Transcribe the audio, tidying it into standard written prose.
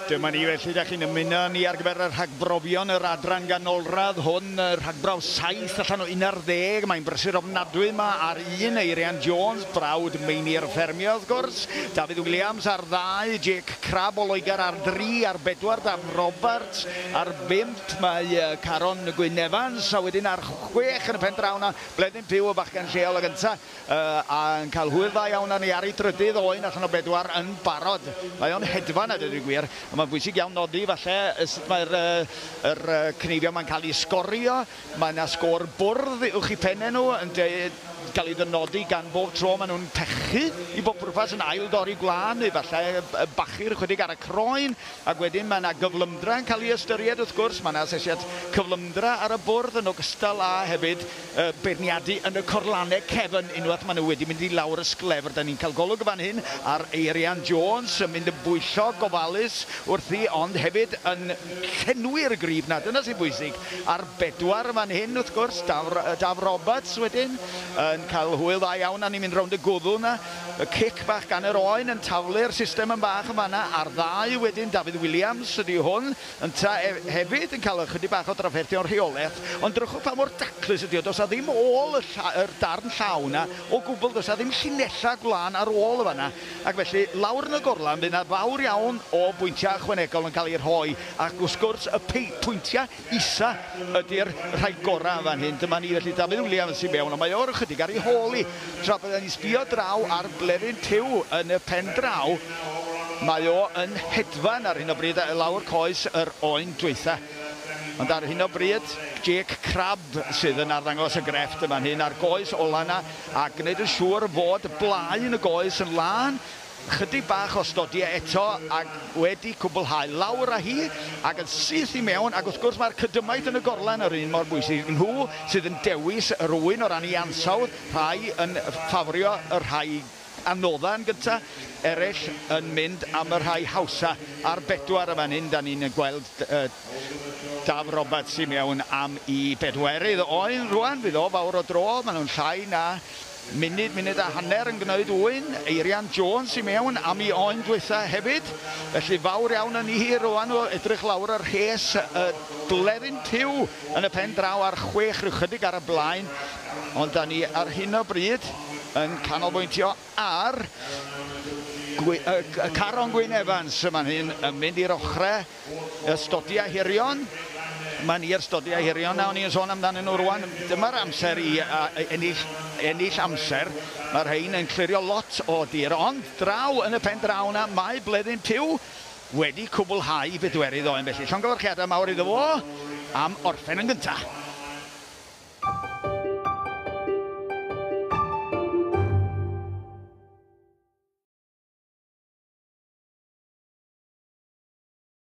Dyma ni felly, da chi'n ymuno ni ar gyfer y rhagbrofion yr adran ganolradd hwn, y rhagbrawf 7 allan o 11. Mae'n brysur ofnadwy yma ar un, Eirian Jones, brawd Meinir Ffermio wrth gwrs, Dafydd Williams ar ddau, Jake Crabb o Loegr ar dri, ar bedwar Daf Roberts, ar bump mae Caron Gwyn Evans, a wedyn ar chwech yn y pen draw 'na, Bleddyn Pugh y bachgen lleol y gynta. A yn cael hwyl dda iawn arni ar ei drydydd oen allan o bedwar yn barod. Mae o'n hedfan a dweud y gwir. Ond mae'n bwysig iawn nodi falle sut mae'r yr cneifiau 'ma'n cael eu sgorio. Mae 'na sgôr bwrdd uwch eu pennau nhw yn cael ei ddynodi gan bob tro maen nhw'n pechu i bob pwrpas, yn ail dorri gwlân neu falle bachu'r ychydig ar y croen. Ac wedyn mae 'na gyflymdra yn cael ei ystyried wrth gwrs. Mae 'na asesiad cyflymdra ar y bwrdd yn ogystal â hefyd beirniadu yn y corlannau cefn unwaith maen nhw wedi mynd i lawr y sglefr. Da ni'n cael golwg yn fan hyn ar Eirian Jones yn mynd yn bwyllog, gofalus wrthi, ond hefyd yn llenwi'r grib 'na. Dyna sy'n bwysig. Ar bedwar yn fan hyn, wrth gwrs, Daf, Daf Roberts wedyn yn cael hwyl dda iawn a ni'n mynd rownd y gwddw 'na. Y cic bach gan yr oen yn taflu'r system yn bach yn fan'na. Ar ddau wedyn, Dafydd Williams ydy hwn. Yntau hefyd yn cael ychydig bach o drafferthion rheolaeth, ond drychwch pa mor daclus ydy o, does 'na ddim ôl y yr darn llaw 'na o gwbl, does 'na ddim llinellau gwlân ar ôl y fan'na, ac felly lawr yn y gorlan fydd 'na fawr iawn o bwyntiau ychwanegol yn cael eu rhoi, ac wrth gwrs y pwyntiau isa ydy'r rhai gorau yn fan hyn. Dyma ni felly Dafydd Williams i mewn, ond mae o'r ychydig ar ei hôl hi, tra bydden ni'n sbio draw ar Bleddyn Pugh yn y pen draw. Mae o yn hedfan ar hyn o bryd lawr coes yr oen dwytha. Ond ar hyn o bryd, Jake Crabb sydd yn arddangos y grefft yn fan hyn a'r goes ola 'na, a gwneud yn siŵr fod blaen y goes yn lân. Chydig bach o stodiau eto ac wedi cwblhau. Lawr â hi ac yn syth i mewn, ac wrth gwrs mae'r cydymaith yn y gorlan yr un mor bwysig. Nhw sydd yn dewis yr ŵyn o ran ei ansawdd, rhai yn ffafrio y rhai anodda yn gynta, eraill yn mynd am y rhai hawsa. Ar bedwar yn fan hyn, da ni'n gweld Daf Roberts i mewn am i bedwerydd oen rwan, fydd o fawr o dro, maen nhw'n llai na munud, munud a hanner yn gwneud ŵyn. Eirian Jones i mewn am i oen dwytha hefyd. Felly fawr iawn yn hi rwan o edrych lawr y rhes, y Bleddyn Pugh yn y pen draw ar chwech rhyw chydig ar y blaen. Ond da ni ar hyn o bryd yn canolbwyntio ar Caron Gwyn Evans yn fan hyn yn mynd i'r ochrau, y stodiau hirion. Mae'n i'r stodiau hirion na o'n i'n sôn amdanyn nhw rwan. Dyma'r amser i ennill, ennill amser. Mae'r rhain yn clirio lot o dir, ond draw yn y pen draw na mae Bleddyn Pugh wedi cwblhau bedwerydd oen. Felly llongyfarchiadau mawr iddo fo am orffen yn gyntaf.